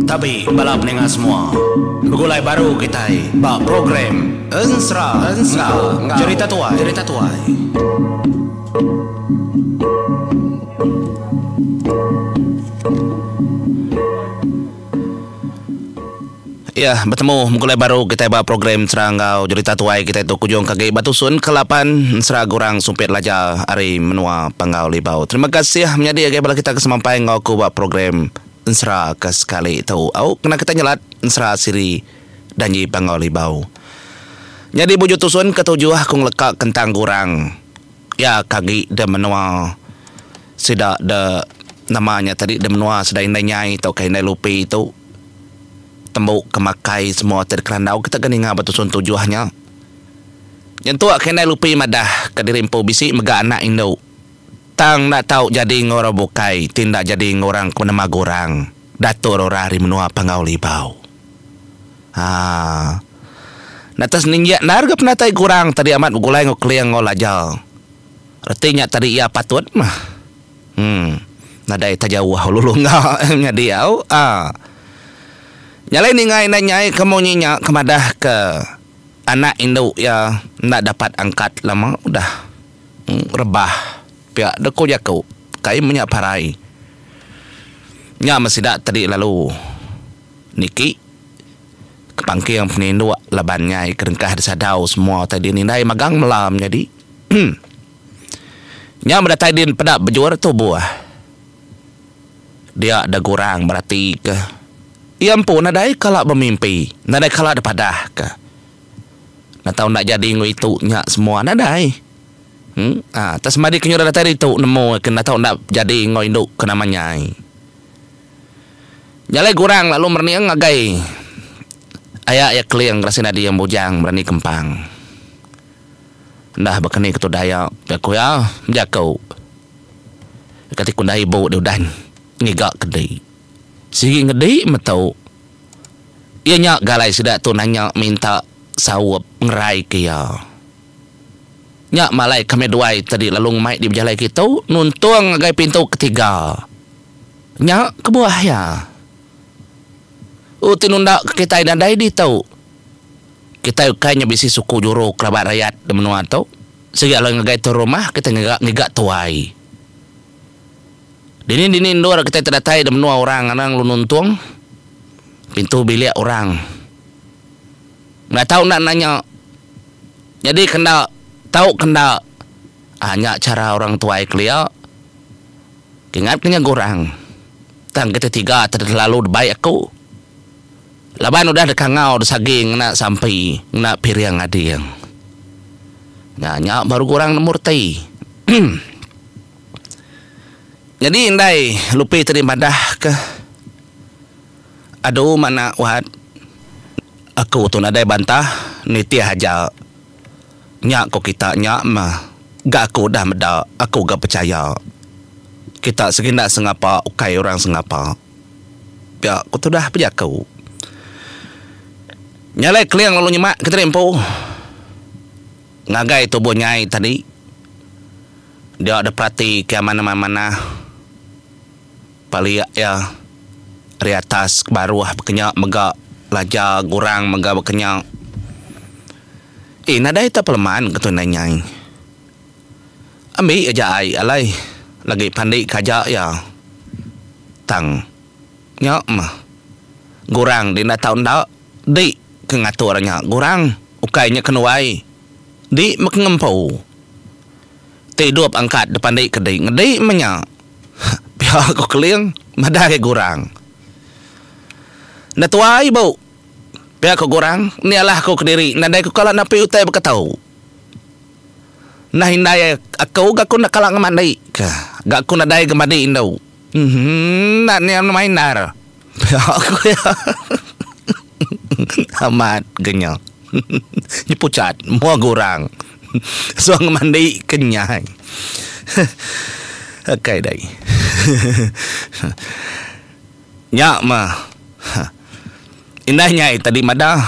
Tabi bala peninga semua. Begulai baru kitai ba program Ensera enggau Jerita Tuai. Jerita Tuai. Iya, betemu begulai baru kitai ba program Ensera enggau Jerita Tuai kitai tu kujung ke agi ba tusun ke lapan Ensera Gurang Sumpit Laja ari menua Panggau Libau. Terima kasih menyadi agai bala kita ke semampai enggau aku ba program Ensera ke sekali tu. Au kena kitai nyelat Ensera siri Danji Panggau Libau. Nyadi buju tusun ke tujuh aku ngeleka kentang Gurang iya ke agi de menua sida de nama nya tadi de menua sida indai nyai tauka indai lupi tu. Tembu ke makai semua ti dikerandau kita ga ninga ba tusun tujuh nya. Nyentuk ke indai Lupi madah ke diri empu bisi mega anak indu tang enda tau jadi enggau orang bukai ti enda jadi enggau orang ke benama Gurang datur orang ari menua Panggau Libau. Haa. Enda teseninjik endar ga penatai Gurang tadi amat begulai enggau Keling enggau Laja. Reti nya tadi iya patut mah. Em. Nadai ta jauh ulu lungga nyadi au. Aa. Nya alai ninga indai nyai ke munyi nya ke madah ke anak indu iya enda dapat angkat lama udah rebah pia deh ku jaku kai menya parai. Nya meh sida tadi lalu niki ke pangking peninduk laban nyai ke rengkah disadau semua utai din indai magang mela menyadi. Nya meh datai din peda bejur tubuh. Dia da gurang berati ke. Iya empu nadai kala bemimpi, nadai kala dipadah ke. Natau enda jadi enggau itu nya semua nadai. Em ah tak semadi ke nyudah datai ditu nemu ke natau enda jadi enggau indu ke nama nyai. Nya alai gurang lalu merening ngagai aya iya keling rasi nadi bujang berani kempang. Enda baka ni ke tudah iya, pia ku iya bejaku. Kati ku enda ibu deh udah ngiga kedi. Sigi ngedi metu. Iya nya galai sida tu nanya minta saup ngerai ke iya. Nya malai kami duai tadi lalu ngemai di bejalai kitu nuntung ngagai pintu ketiga. Nya kebuah iya. Uti nunda ke kitai nadai ditu. Kitai ukai nya bisi suku juru kerabat rayat di menua tu. Sigi alai ngagai tu rumah kitai ngiga ngiga tuai. Dini dini endur kitai tedatai di menua orang anang lu nuntung pintu bilik orang. Enda tau enda nanya nyadi ke enda tau ke enda aaa nya chara orang tuai kelia. Kingat ke nya gurang tang kitai tiga terlalu dibai aku. Laban udah dikangau disagi ngena sampi ngena piring ading. Nya nya baru kurang nemu reti. Nyadi indai Lupi tadi madah ke adu mana wat aku tu nadai bantah nitih aja. Nya ko kita nya mah ga aku udah meda aku ga pechaya. Kita sigi enda sengapa ukai orang sengapa. Pia ku tudah bejaku. Nya alai Keling lalu nyemak ke tadi empu ngagai tubuh nyai tadi. Dia deh perati ke aman aman manah palik iya ari atas ke baruh baka nya mega laja gurang mega baka nya. Eh nadai tau peleman ke tu indai nyai. Ambi aja ai alai lagi pandi ke aja iya. Tang nya mah gurang di enda tau enda di ke ngatur nya gurang ukai nya kenuai di meh ke ngempu. Ti idup angkat dipandi ke di ngedi meh nya. Pia ko Keling madah agi gurang. Enda tuai bu. Pia ko gurang ni alah aku kediri nadai ku kala napi utai baka tau. Nah indai aku ga aku enda kala ngemandi ka. Ga aku nadai ga madi indu. Uhh enda nya main endar. Pia ku iya. Amat ga nya. Nya puchat mua ga orang. Suah ngemandi ke nyai. Akai dai. Nya mah. Indai nyai tadi madah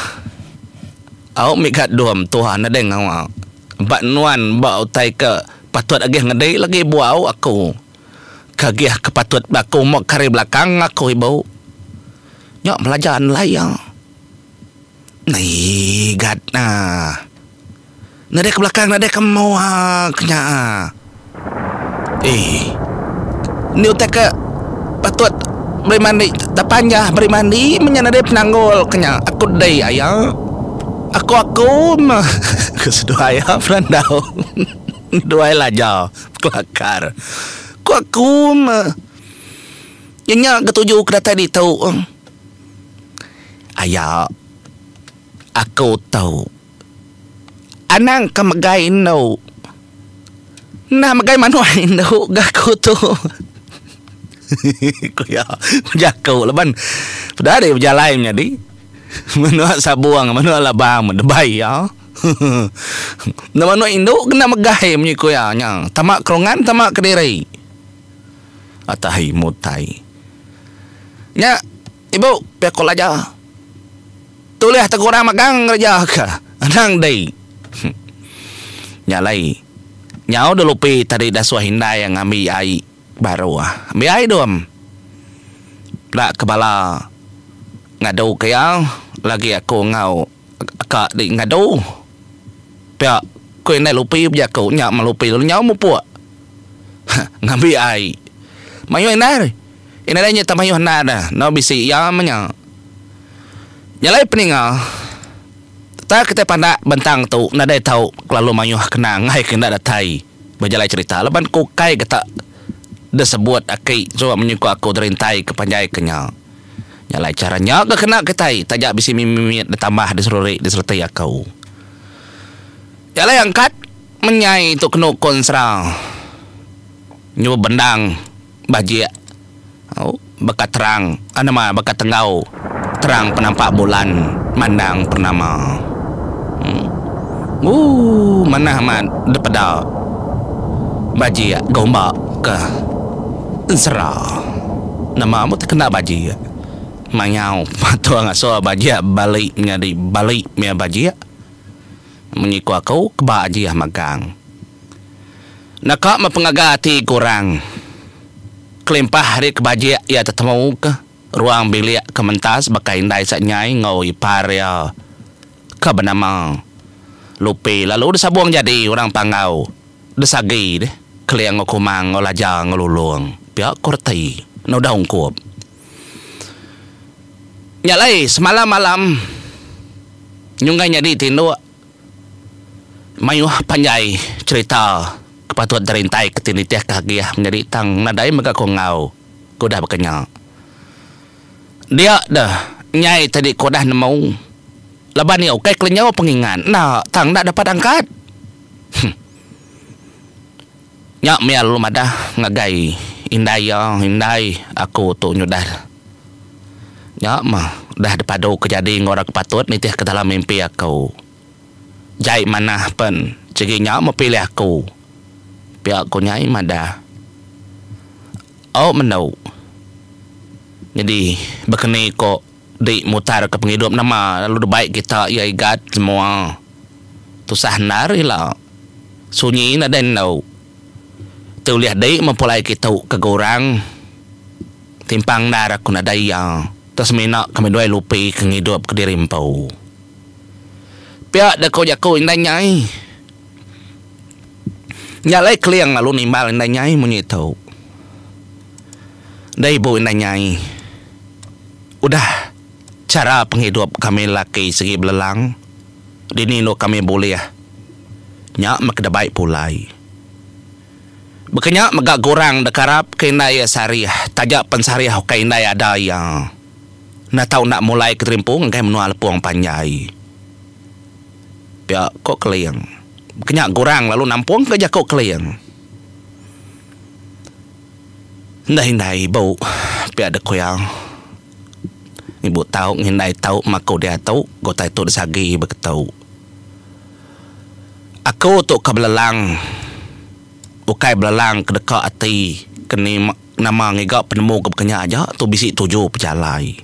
au mega dom tuha nadai ngawa ba nuan ba utai ke patut agih ngedi lagi buau aku. Kagih ke patut ba aku mok ke ari belakang aku ibu. Nya belajar nelayan. Igat nah. Nadai ke belakang nadai ke mua ke nya. Eh. Ni utai ke patut beri mandi tapan jah beri mandi menya nadai penanggul ke nya. Aku dei aya. Aku aku meh ke seduai iya berandau. Duai laja kelakar. Ku aku meh. Nya nya ke tuju ke datai ditu. Aya aku tu. Anang ke megai indu. Enda megai manuk indu ga aku tu. Ku iya bejaku laban peda deh bejalai menyadi menua Sabong menua Labang debai iya. Enda manuk indu kena megai munyi ku iya nya tama kerungan tama kediri. Atai mutai. Nya ibu pia ku Laja. Tulih tegurang magang ngereja ka anang dei. Nya alai nyau dulu pi tadi dasuh indai ngambi ai baru. Ambi ai dum. Peda ke bala ngadu ke iya lagi aku enggau aka di ngadu. Pia ku indai Lupi bejaku nya meh Lupi lalu nyau mupuk ngambi ai. Mayuh endar. Indai nya tak mayuh endar dah. Enda bisi iya meh nya. Nya alai peninga tak kitai pandak bentang tu nadai tau kelalu mayuh kena enggai ke enda datai bejalai cherita laban ku ukai ke tak disebut aki suba menyuka aku terintai ke panjai ke nya. Nya alai chara nya ke kena kitai taja bisi mimit ditambah diseruri disereti aku. Nya alai angkat menyai tu kenu konsra nyebut bendang. Bajik au baka terang nama baka tenggau terang penampak bulan mandang pernama. Ooh manah amat dipeda bajik gomba ke ensera. Nama mu tekena bajik mayau patung ngasuh bajik bali nyadi bali mih bajik. Munyi ku aku keba ajih magang. Naka meh pengaga ati ke orang. Kelimpah ari ke bajik iya tetemu ke ruang bilik ke mentas baka indai Sanyai enggau ipar iya ke benama Lupi lalu disabung jadi orang Panggau Desagi deh Keling enggau Kumang enggau Laja enggau Lulong pia ku reti enda udah ungkup. Nya alai semalam malam nyunggai nyadi tinduk. Mayuh panjai cherita ke patut dirintai ke ti nitihka agih menyadi tang nadai mega ku enggau ke udah baka nya. Dia deh nyai tadi ku udah nemu laban iya ukai kelenyau pengingat enda tang enda dapat angkat. Huh. Nya mih lalu madah ngagai indai iya, Indai, aku tu nyudah. Nya mah udah dipadu ke jadi enggau orang ke patut nitihka dalam mimpi aku. Jai manah pen sigi nya meh pilih aku. Pia ku Nyai madah. Au mendu. Nyadi bekeni ko di mutarka pengidup nama lalu dibai kita iya igat semua. Tusah endar ila. Sunyi nadai endu. Ti ulih di mempulai kitu ke gurang. Timpang endar aku nadai iya. Tu semina kami duai lupi ke ngidup kediri empu. Pia deh ko jaku indai nyai. Nya alai Keling lalu nimbal indai nyai munyi tu. Deh ibu indai nyai. Udah chara pengidup kami lelaki sigi belelang. Dini endur kami bulih nya meh ke debai pulai. Baka nya mega gurang deka arap ke indai iya sarih taja pen sarih ukai indai ada iya. Enda tau enda mulai ke terimpu ngagai menua Lepong Panjai. Pia ko Keling. Baka nya gurang lalu nampung ke jaku Keling. Enda indai ibu pia dek ku iya. Ibu tau ngindai tau maku diatu ga utai tu disagi beketu. Aku tu ke belelang ukai belelang ke deka ati ke nama ngiga penemu ke baka nya aja tu bisi tuju pejalai.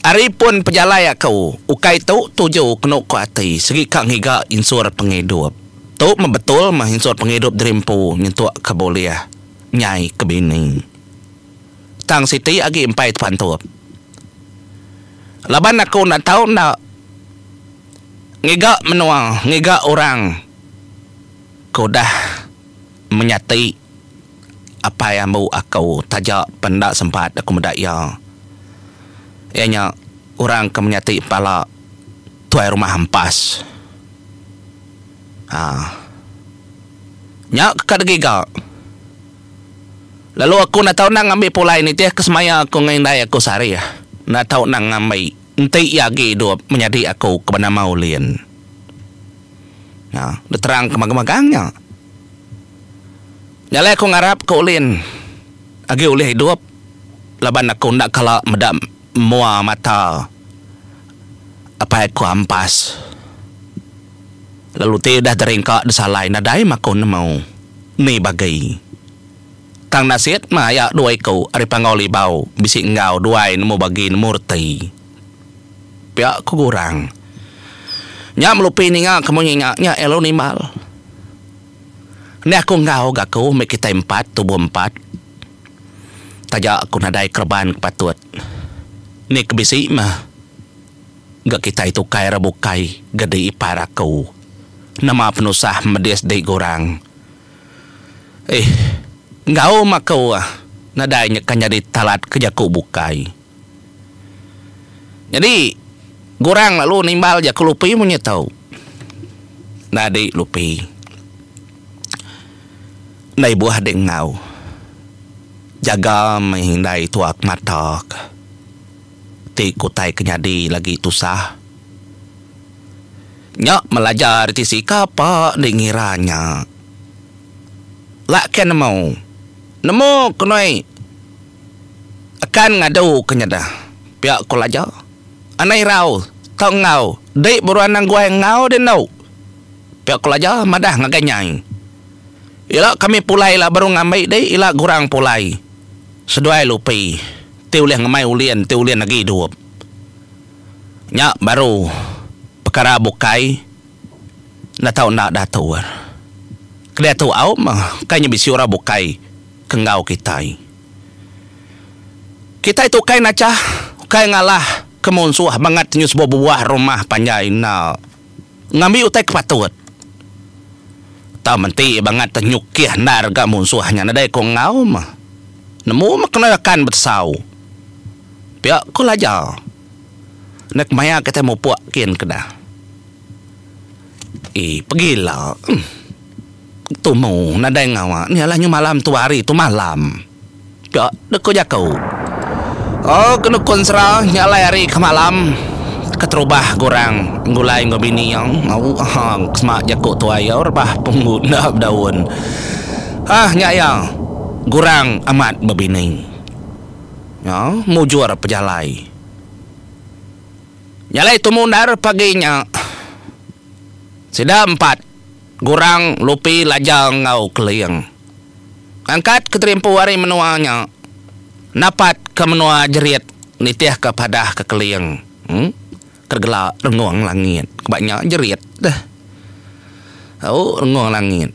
Ari pun pejalai aku ukai tu tuju kenu ku ati sigi ka ngiga insur pengidup. Tu meh betul meh insur pengidup diri empu nyentuk ke bulih. Nyai ke bini. Tang siti agi empai tepantup. Laban aku enda tau enda ngiga menua ngiga orang ke udah menyati apai ambu aku taja pen enda sempat aku meda iya. Iya nya orang ke menyati pala tuai rumah Ampas. Haa. Nya ke ka digiga. Lalu aku enda tau enda ngambi pulai nitihka semaya aku enggau indai aku sehari. Enda tau enda ngambi enti iya agi idup menyadi aku ke benama Ulin. Nya, diterang ke magang-magang nya. Nya alai aku ngarapka Ulin agi ulih idup laban aku enda kala meda mua mata apai aku ampas. Lalu ti udah teringka disalai nadai meh aku nemu ni bagi. Tang nasit meh aya dua iku ari Panggau Libau bisi enggau duai nemu bagi nemu reti. Pia ku Gurang. Nya melupi ninga ke munyi nya nya iya lalu nimbal. Enda aku enggau ga aku meh kitai empat tubuh empat. Taja aku nadai kereban ke patut. Ni ke bisi meh. Ga kitai tukai ra bukai ga di ipar aku. Nama penusah medis di gurang. Eh enggau meh aku nadai nya ka nyadi talat ke jaku bukai. Nyadi gurang lalu nimbal jaku lupi munyi tu. Enda di lupi. Enda ibuh di enggau. Jaga meh indai tuak mata ka. Ti ku utai ke nyadi lagi tusah. Nya melajar ti sika pa enda ngira nya. Lak ke nemu. Nemu ku noi akan ngadu ke nyeda. Pia ku Laja. Anang irau tau enggau dek beruan anang guai enggau deh endu. Pia ku Laja madah ngagai Nyai. Ila kami pulai ila baru ngambi deh ila gurang pulai. Seduai lupi. Ti ulih ngemai ulin ti ulin agi idup. Nya baru pekara bukai enda tau enda diatur. Ke diatu au meh kai nya bisi orang bukai ke enggau kitai. Kitai tu ukai nachah ukai ngalah ke munsuh bangat nyu sebuah buah rumah panjai enda ngambi utai ke patut. Tau menti bangat te nyukih endar ga munsuh nya nadai ko enggau meh. Nemu meh kena akan betesau. Pia ko Laja. Enda kemaya kitai mupuk kin ke dah. Ee pegila em. Tumu nadai ngawa ni alah nyu malam tu hari tu malam. Pia deh ko jaku. Oh kenu ko ensera nya alai hari ke malam keterubah gurang enggulai enggau bini iya au aha sema jaku tuai iya rebah punggu enda bedaun. Hah nya iya gurang amat bebini. Nya mujur pejalai. Nya alai tumu endar pagi nya sida empat gurang lupi laja enggau keling. Angkat ke terimpu ari menua nya napat ke menua jerit nitihka padah ke keling ke gela rengung langit ke ba nya jerit deh. Au rengung langit.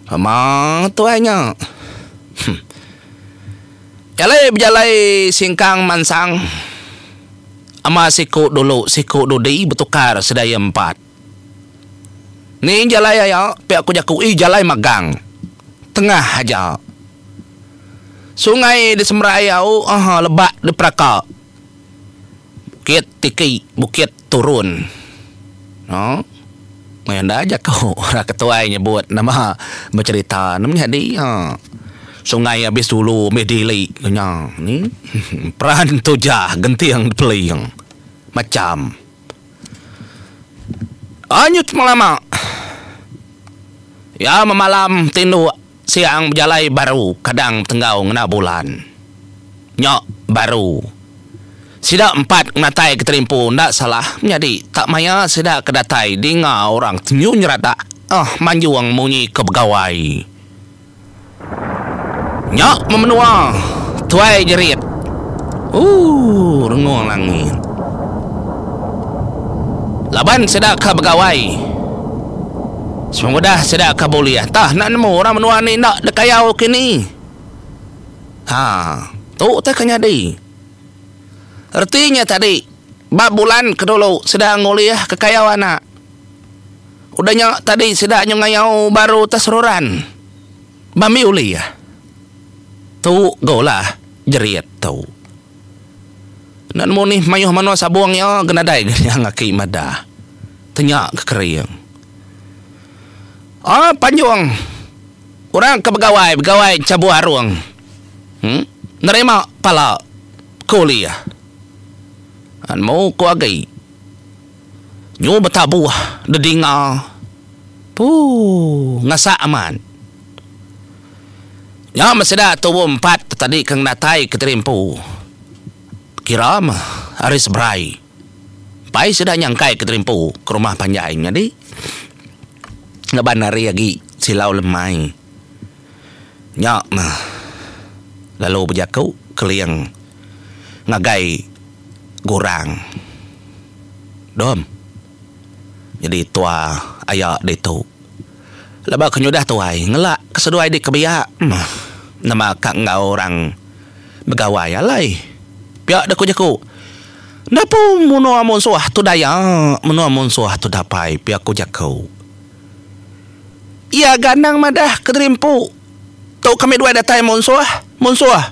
Lama tuai nya. Huh. Jalai bejalai singkang mansang ama siku dulu siku dudi betukar sedaya empat. Ni jalai aya pia ku jaku ih jalai magang tengah aja. Sungai di semerai au aha lebak di peraka. Bukit tiki bukit turun. No. Meh enda jaku orang ke tuai nyebut nama becherita ne menyadi ha. Sungai abis dulu mih dili ku nya. Ni peran tujah genting dipeling macam. Anyut pengelama. Iya memalam tinduk siang bejalai baru kadang betenggau ngena bulan. Nya baru. Sida empat ngenatai ke terimpu enda salah menyadi tak maya sida ke datai dinga orang tenyu nyeradak ah manjung munyi ke begawai. Nya meh menua tuai jerit. Ooh rengung langit. Laban sida ka begawai. Sepengudah sida ka bulih tah enda nemu orang menua ni enda deka kayau kini. Ha, tu utai ke nyadi. Reti nya tadi, ba bulan ke dulu sida ngulih ke kayau anak. Udah nya tadi sida nyu ngayau baru te seruran. Bambi ulih. Tu ga ulah jerit tu. Enda nemu nih mayuh menua sabung iya ga nadai ga niang aki madah. Tenya ke kering. Aaa panjung orang ke begawai begawai enchabuh arung. Em nerima pala ke ulih. Nemu ku agi. Nyu betabuh dedinga. Puu ngasak amat. Nya meh sida tubuh empat tadi ke ngenatai kediri empu. Kira meh ari seberai. Empai sida nyangkai kediri empu ke rumah panjai nyadi laban hari agi silau lemai. Nya meh lalu bejaku Keling ngagai Gurang. Dom. Nyadi tua aya ditu. Leba ke nyudah tuai ngela ke seduai di kebiak meh nama ka enggau orang begawai alai. Pia deh ku jaku. Enda pu menua munsuh tu daya menua munsuh tu dapai pia ku jaku. Iya ga anang madah kediri empu tu kami duai datai munsuh munsuh.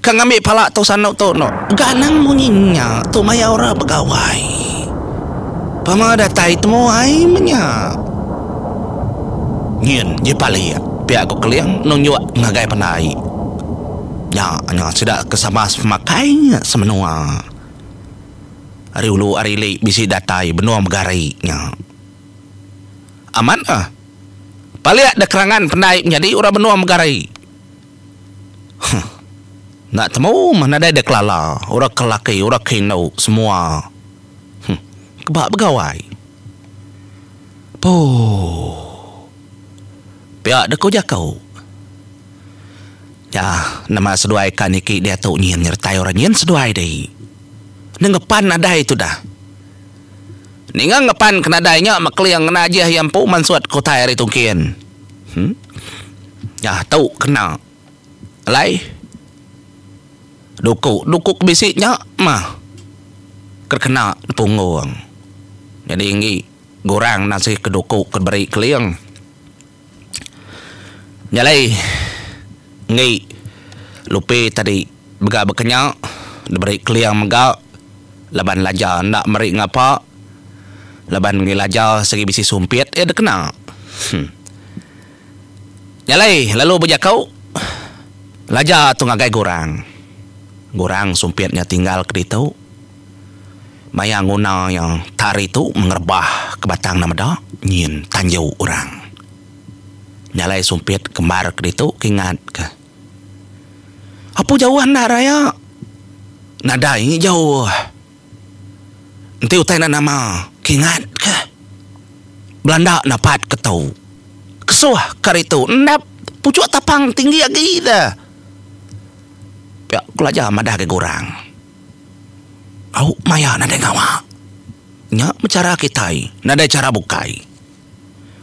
Ka ngambi pala tu sanu tu no. Ganang munyi nya tu maya orang begawai. Pama datai temuai menya. Nyin ji palik pia ku Keling nunjuk ngagai pandai. Nya nya sida ke sama semakai nya semenua. Ari ulu ari ili bisi datai benung begari nya. Amat ah. Palik da kerangan pandai menyadi orang benung begari. Huh. Enda temu meh nadai deh kelala orang ke laki orang ke indu semua. Huh. Keba begawai. Pooh. Pia deh ku jaku. Nya nama seduai ka niki diatu nyin nyertai orang nyin seduai deh. Ngepan nadai tudah. Ninga ngepan ke nadai nya mekeling ngena ajih iya empu mansut ke utai ari tungkin. Huh. Nya tu kena alai duku duku ke bisi nya mah ke kena punggung. Nyadi enggi gurang nasi ke duku ke beri keling. Nya alai enggi lupi tadi mega baka nya diberi keling mega laban laja enda meri ngapa laban enggi laja sigi bisi sumpit iya dikena. Huh. Nya alai lalu bejaku laja tu ngagai gurang. Gurang sumpit nya tinggal ke ditu. Maya nguna iya tari tu mengerebah ke batang enda meda nyin tanju orang. Nya alai sumpit kembar ke ditu ke ingat ke. Apu jauh enda raya. Nadai jauh. Enti utai enda nama ke ingat ke. Belanda napat ke tu. Kesuh ke ari tu endap puchuk tapang tinggi agi da. Pia ku Laja madah ngagai orang. Au maya nadai ngawa. Nya meh chara kitai, nadai chara bukai.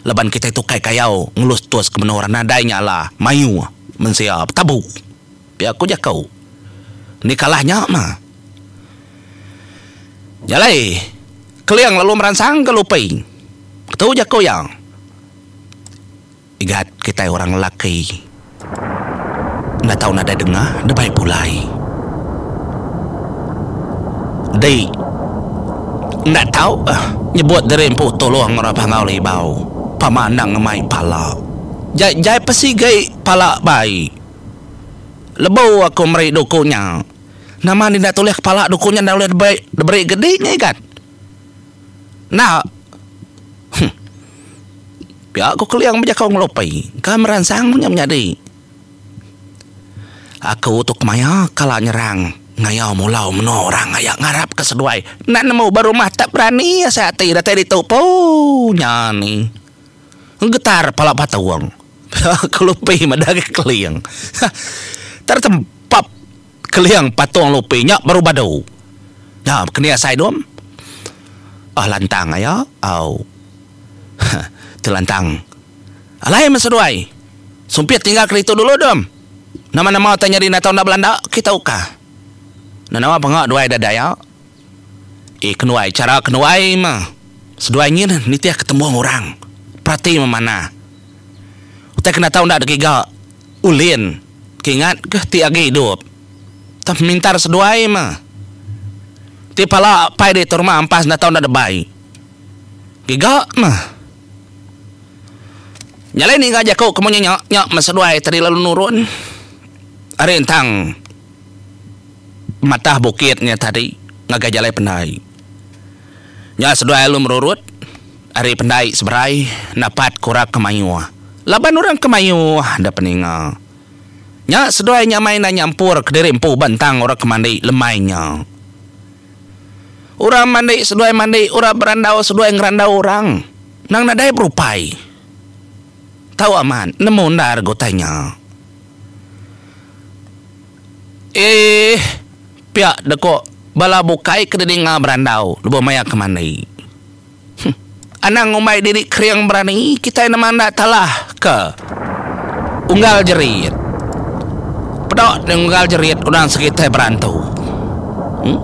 Laban kitai tukai kayau ngelus tus ke menua orang nadai nyala mayuh mensia betabu. Pia ku jaku. Ni kalah nya mah. Nya alai Keling lalu meransang ke Lupi. Tu jaku iya. Igat kitai orang lelaki enda tau nadai dengah debai pulai. Di enda tau nyebut diri empu tulung orang Panggau Libau pama endang ngemai pala. Jai jai pesigai pala bai. Lebu aku meri duku nya. Nama enda tulih kepala duku nya enda ulih diberi diberi gedi nya igat. Enda. Huh. Pia ku Keling bejaku ngelupi, ka meransang nya menyadi. Aku tu kemaya kala nyerang ngayau mulau menua orang aya ngarapka seduai enda nemu ba rumah tak berani asai ati datai ditu poo nya ni. Getar pala patung. Pia ku Lupi meda agi Keling. Hah. Tertempap Keling patung Lupi nya baru badu. Nya keni asai dom. Ah lantang aya au. Ti lantang. Alai meh seduai. Sumpit tinggal keditu dulu dom. Nama-nama utai nyadi enda tau enda belanda kita uka. Nama penga duai da daya. Eh kenuai chara kenuai meh. Seduai nyin nitih ke tembung orang. Perati meh manah. Utai ke enda tau enda digiga ulin ke ingat ke ti agi idup. Tang pemintar seduai meh. Ti pala apai di rumah ampas enda tau enda debai. Giga meh. Nya alai ninga jaku ke munyi nya, nya meh seduai tadi lalu nurun ari entang matah bukit nya tadi ngagai jalai pendai. Nya seduai lalu merurut ari pendai seberai napat ke orang ke mayuh. Laban orang ke mayuh da peninga. Nya seduai nya mai enda nyampur kediri empu ba entang orang ke mandi lemai nya. Orang mandi seduai mandi, orang berandau seduai ngerandau orang. Nang nadai berupai. Tau amat nemu endar ga utai nya. Eeh pia deko bala bukai ke didinga berandau lebuh maya ke mandi. Huh. Anang ngumbai diri kering berani kitai nama enda talah ke unggal jerit. Peda deh unggal jerit orang sekitai berantu. Huh.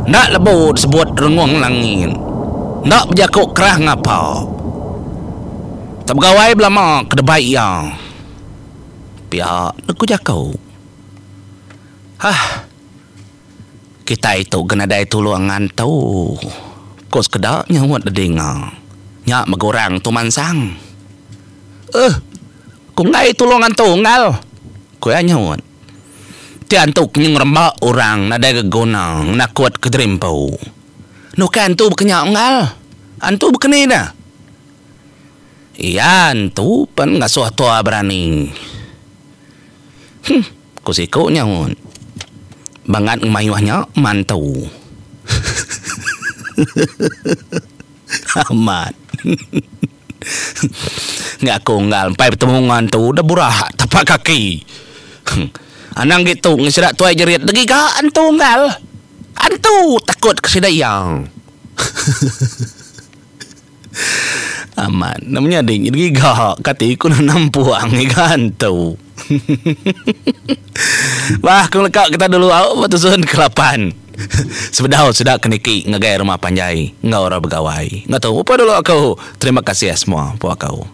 Enda lebu disebut rengung langit. Enda bejaku kerah ngapa. Tak begawai belama ke debai iya. Pia ne ku jaku. Hah. Kitai tu ga nadai tulung ngantu, ku sekeda nyaut dedinga. Nya mega orang tu mansang. Eh, ku enggai tulung antu unggal, ku iya nyaut. Ti antu ke ngeremba orang nadai ga guna ngenakut ke diri empu. Nukai antu baka nya unggal. Antu baka ni dah. Iya antu pen ngasuh tua berani. Huh, ku siku nyaut. Bangat ngemayuh nya mantu. Amat. Nya aku unggal empai betemu enggau antu udah burak tapak kaki. Anang gitu ngi sida tuai jerit degiga antu unggal. Antu takut ke sida iya. Amat nama nyadi ngiga kati ku nanam puang ngiga antu. Bah ku leka kita dulu au ba tusun ke lapan. Sebedau sida ke niki ngagai rumah panjai enggau orang begawai. Enggau tu upa dulu aku. Terima kasih semua puak aku.